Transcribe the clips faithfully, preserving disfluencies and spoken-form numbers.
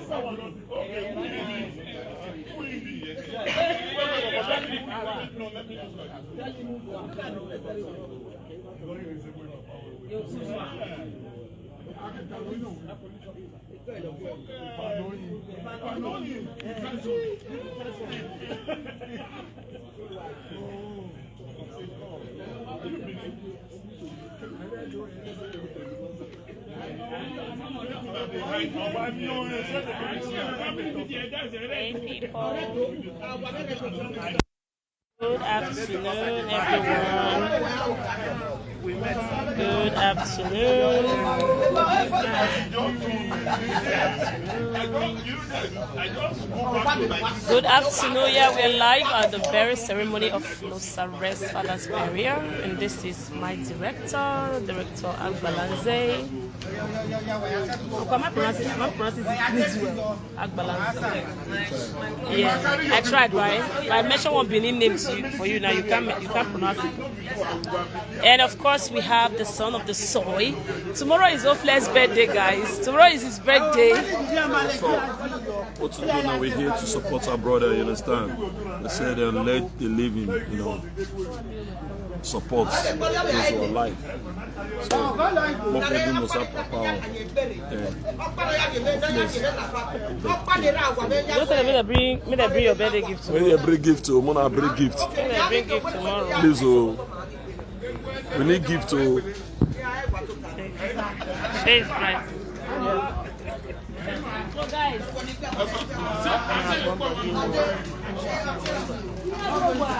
Hey, people. Good afternoon, everyone. Good afternoon. Good afternoon. Yeah, we're live at the burial ceremony of Nosares Father's burial, and this is my director, Director Agbalanze. Am I pronouncing, am I pronouncing it well? Agbalanze. Yeah, I tried, right? If I mention one Benin name to you, for you now, you can't, you can't pronounce it. And of course, we have the son of the soil. Tomorrow is Ofle's birthday, guys. Tomorrow is his birthday. So, what to do now? We're here to support our brother, you understand? They said, um, "Let the living, you know, support those who are alive." So, mo fẹ́ bí mo sá pàpà wọn. Eh, Just tell them, make they bring, make they bring your birthday gift. Make they bring gift o, mo na bring gift. Make they bring gift tomorrow. Please o, we need gift o. Share is bright. So guys,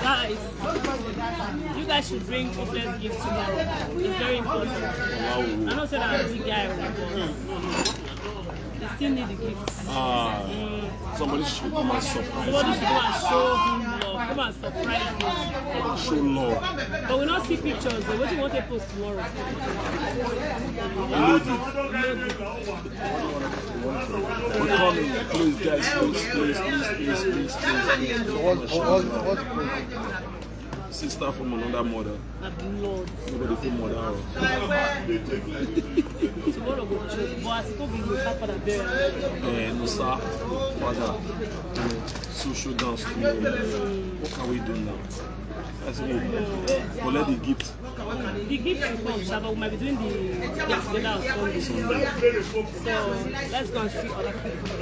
guys, you guys should bring Ofle's gift tomorrow. It's very important. I know say that big guy, but they still need the gift. Ah, somebody should come and surprise. Somebody should come and show him love. Come and surprise him. Show love. But we don't see pictures. So what do you want to post tomorrow? Load it. Load it. We're coming. Please, guys, please, please, please, please, please, please. So what, what, what, what's the program? Sister from another mother. My blood. Nobody from mother. Tomorrow go choke. But as it go be, we start for the burial. Eh, no, sir. Father, social dance tomorrow. What can we do now? I said, oh, collect the gift. The gift will come, sha, but we might be doing the get together on Sunday. So let's go and see other people.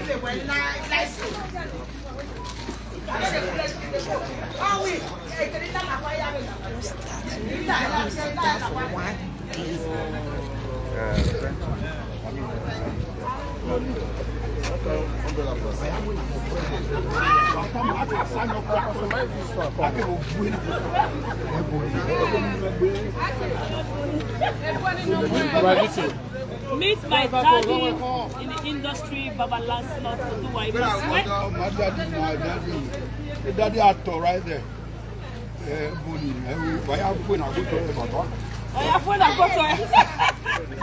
Meet my daddy in the industry, Baba Lancelot Oduwaibu. Daddy, my daddy. The daddy actor right there. Eh, boni, eh, why you put a good to baba? Why you put a good to?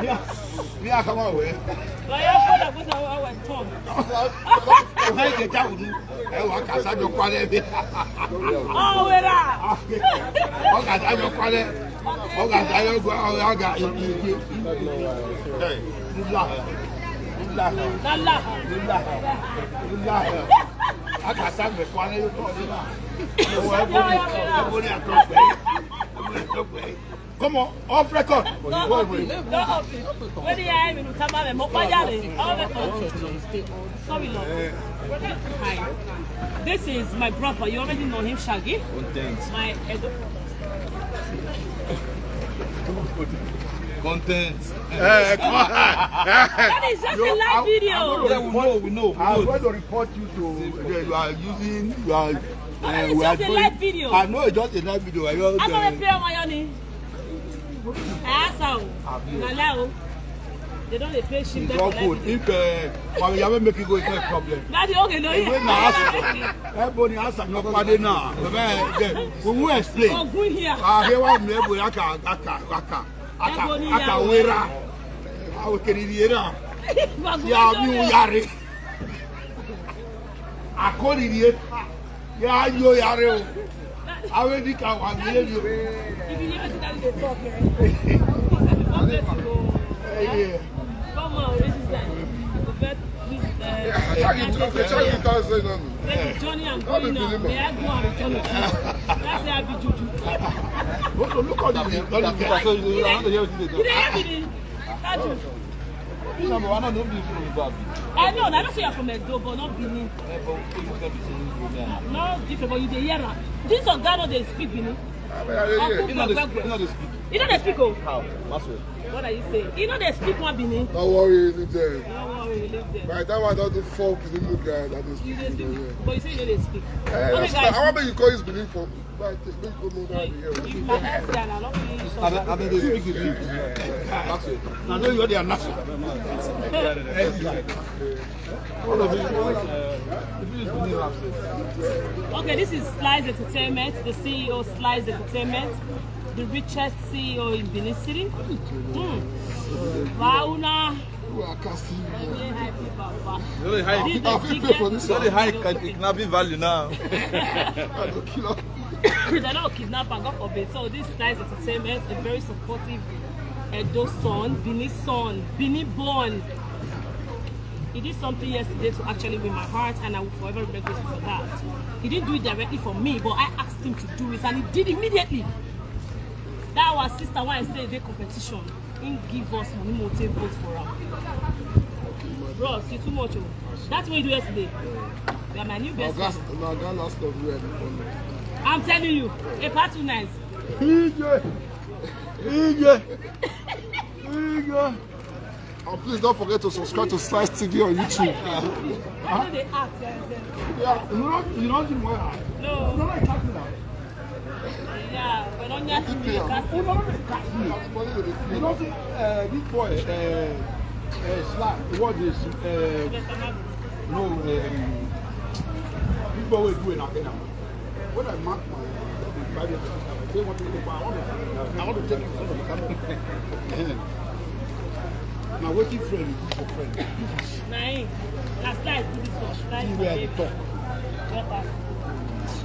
Yeah, yeah, come on, way. Why you put a good to our tongue? Why you get out? Eh, what can I do? Oh, where are? What can I do? What can I do? What can I do? Hey, good luck. Good luck. Good luck. Good luck. Good luck. Akasa me kwane yo to ni na. Ewo ebo ni, ebo ni atogbe. Ebo ni atogbe. Come on, off record. No, off it. No, off it. When the I will come out, mo pa ya re. Off record. Sorry, Lord. Hi. This is my brother. You already know him, Shaggy. Content. My Edo. Content. Eh, come on. That is just a live video. Yeah, we know, we know, we know. I'm going to report you to, you are using, you are, eh, we are doing. It's just a live video. I know it's just a live video. I just, I'm gonna play on my own. I ask how. Nala o. They don't dey pay shit. It's all good. If, uh, Mami Yame make it go, it's not a problem. Daddy, okay, no. When I ask, everybody ask, no pade na. We will explain. Ogun here. Ah, here one me boy aka, aka, aka. Aka, aka wera. Awo kiri yera. Ya mi u yare. Akori yera. Ya yo yare o. Awe di ka wa mi le yo. If you never see that they talk, eh? Come on, this is that. The first music. Charge you two thousand. Say the journey I'm going now, may I go and return with you. That's how I be juju. Look, look at the, look at the, so you don't hear what you dey do. You dey hear me? Charge you. You know, I don't know if you from Zimbabwe. I know, I don't say you're from Edo, but not Benin. Eh, but you can be saying Benin. No different, but you dey hear am. This oga no dey speak Benin. I mean, I dey hear. Uncle He no dey Gbegbe. He no dey speak. You no dey speak o. How? What's it? What are you saying? You no dey speak one Benin. Don't worry, leave them. Don't worry, leave them. By the time I don do four Benin look guy, that is You dey speaking do, Benin. But you say you no dey speak. Eh, Okay, that's guys. I want make you call his Benin for. But I think make you know that here. You, you, you, I, I, I dey speak Benin. That's it. I know you are the announcer. All of you, uh, if you use Benin accent. Okay, this is Slice Entertainment, the C E O Slice Entertainment, the richest C E O in Benin City. Hmm. Wow, una. Who are casting? I dey happy, Papa. You know the high, This is the I fit pay for biggest this you know the one. High kidnapping value now. I go kill am. They don't kidnap and God forbid. So this Slice Entertainment, a very supportive Edo son, Benin son, Benin born. He did something yesterday to actually win my heart, and I will forever be grateful for that. He didn't do it directly for me, but I asked him to do it, and he did immediately. That our sister, when I say they competition, he give us money, mo take vote for him. Bros, you too much, oh. That's what you do yesterday. You are my new best Oga, friend. Oga, last of you, I dey follow. I'm telling you, a part too nice. Ije, Ije, Ije. And please don't forget to subscribe to Slice T V on YouTube. I know they act, yeah, I said. Yeah, you know, you know the way I No. No, I can't do that. Yeah, but don't just be a You know, they catch me. You know, the, uh, big boy, uh, uh, Sly, what is, uh, no, um, big boy will do it again. When I mark my, my, I say, "What do you want? I want to, I want to take you to the camera." Now, what if friend is your friend? Nine. That's like this one. Nine. Where they talk. What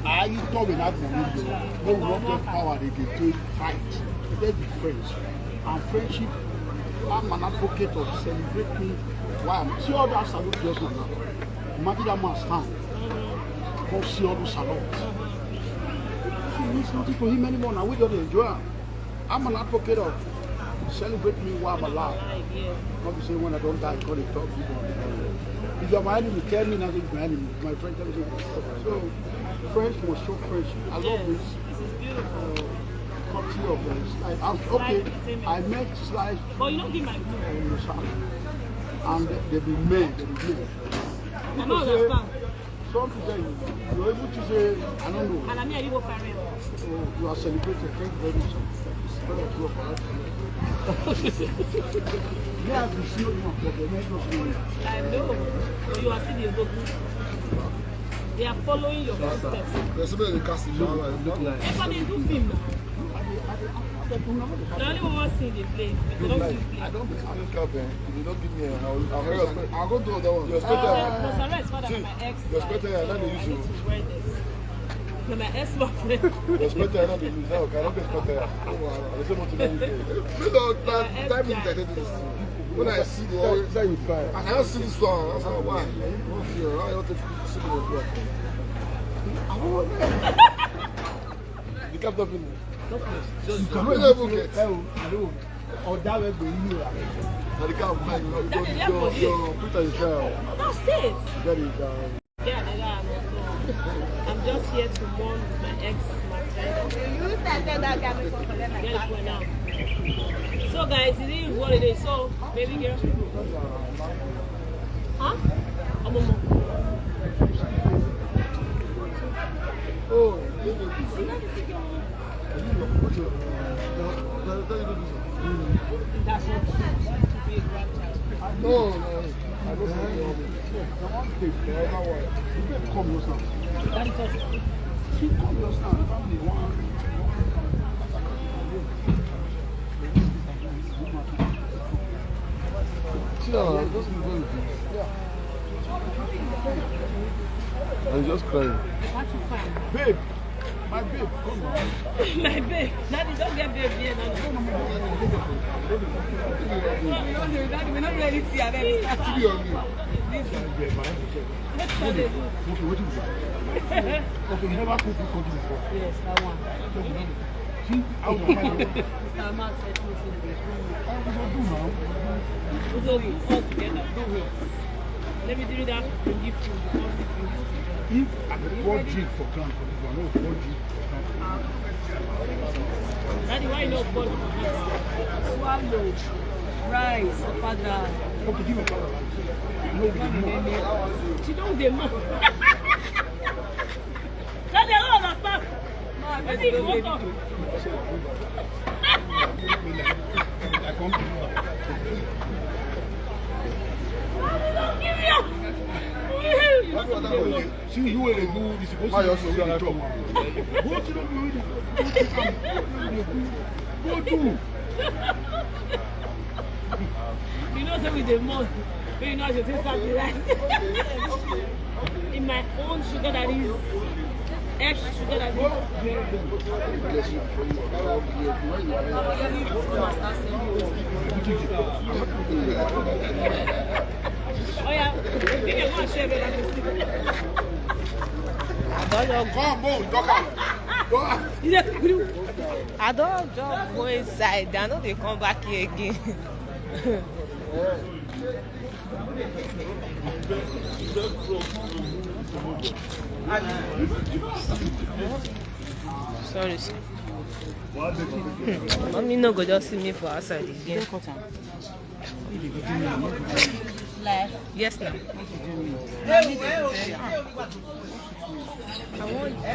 I told me that money, no, we not get power, they get to fight. They be friends. And friendship, I'm an advocate of celebrate me. Why? I'm see all that salute just now. Imagine that man stand. Come see all those salute. It means nothing to him anymore. Now we just enjoy am. I'm an advocate of celebrate me while I'm alive. Not to say when I don't die, call it talk. If you're my enemy, tell me nothing is my enemy. My friend, tell me something. So, friends must show friendship. I love this. This is beautiful. Uh, courtesy of, uh, Sly. I, okay, I met Sly. But you don't give my view. And they be men, they be men. I don't understand. Some people, you, you're able to say, "I don't know." And I mean, you go carry. Oh, you are celebrated. Thank you very much, sir. Thank you, sir. Yeah, I can see you, no problem. I know, but you are still the Odogu. They are following your footsteps. There's so many cast in your life. If I dey do film now, the only one thing they play, they don't see play. I don't, I don't care, man. If you don't give me, I'll, I'll, I'll go do other one. You expect Uh, that? Because I father, see, my ex, you expect that, I don't use you. Wear this. No, my ex boyfriend. You expect that, I don't use that. I don't expect that. Oh, wow. I say what you don't get. You know, that, that means I did this. When I see the, that, that you fine. I cannot see this one. That's why. Why? I don't take see the one. I want that. The cap not finish. Just you cannot even get. Ọ̀dà rẹ̀ gbé yín o. Àdìgá ọ̀pá ìlú. That is your body. Your put on your chair. That's it. Get it down. Yeah, they got me. I'm just here to mourn my ex, my friend. You said that guy make come collect my Get it car. Going now. So guys, it is what it is. So, baby girl. Huh? I'm a mom. Oh, baby. That's what to be a grandchild. No, no, I don't say you. I want to take care of my wife. You better come, your son. Daddy, touch it. She come, your son. Family, one. See, uh, just be very good. Yeah. I'm just crying. Babe, my babe, come on. My babe. Daddy, don't get babe here now. No, no, no, no, no, no, no. Daddy, we don't do anything, I beg. To be on you. This is. Make sure they do. Okay, wetin be that? Okay, you never cook with country before. Yes, that one. See, how the man. Mister Mark said no, so they do. Ah, we go do now. We go do all together. Do well. Let me do that and give food. If I dey pour drink for ground for this one, no pour drink for ground. Daddy, why you no pour? Swallow, rice, father. Okay, give me father. No, we dey move. She don dey move. Daddy, I don't understand. Wetin you wan talk? I come. Daddy, don't give me up. You know something dey wrong. See you wey dey do this, you go see you wey dey talk. Go to the wey dey do. Go do. You know say we dey mourn. But you know as you take sacrifice. In my own sugar daddy, ex sugar daddy. Oh yeah, you can go and share with us. I don't know. Come on, talk am. Go on. You dey. I don just go inside. I no dey come back here again. Sorry, sir. Mommy no go just see me for outside again. Yes, ma'am. I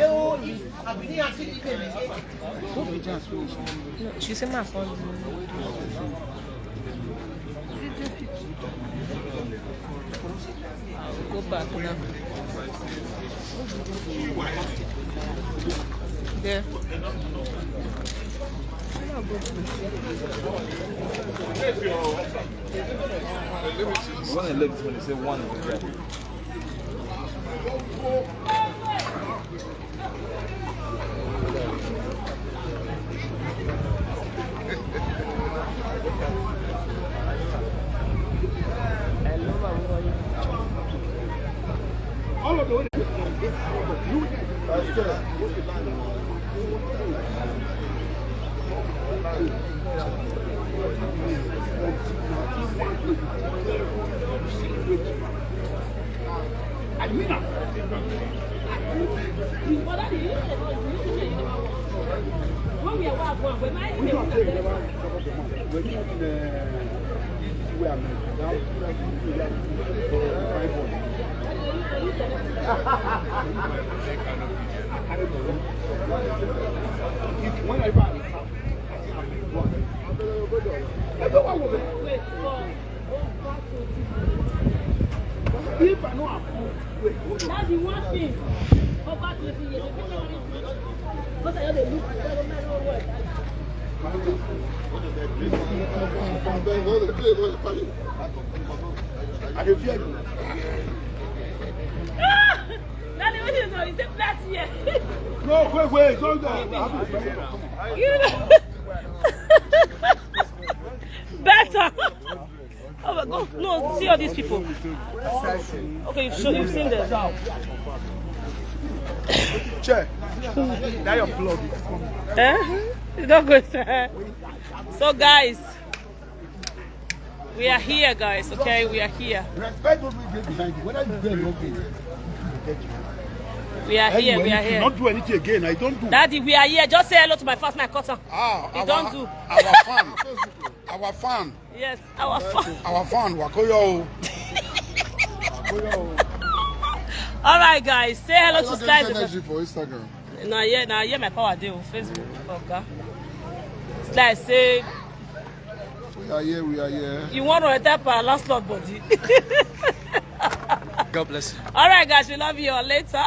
want. No, she say my phone. Go back now. There. When I left this one, they say one. If I know I'm good, wait, hold on. That's the one thing. Over twenty years. Because I know they look. I dey fear you. Daddy, what is it? It's a flat here. No, wait, wait, don't go. You know. Better. Oh my God. No, see all these people. Okay, you've, shown, you've seen them. Chair. Now your plug is coming. Eh? You don't go, sir. So, guys, we are here, guys, okay? We are here. Respect those people behind you. Whether you do or not do, we are here, we are here. Not do anything again. I don't do. Daddy, we are here. Just say hello to my fans, my cousin. Ah, you don't do. Our fan. Our fan. Yes, our fan. Our fan, Wakoyo. Wakoyo. All right, guys, say hello to Slice. Energy for Instagram. Now, yeah, now, yeah, my power deal. Facebook, okay. Slice, say. We are here, we are here. You want to attack our last Lord body? God bless you. All right, guys, we love you all. Later.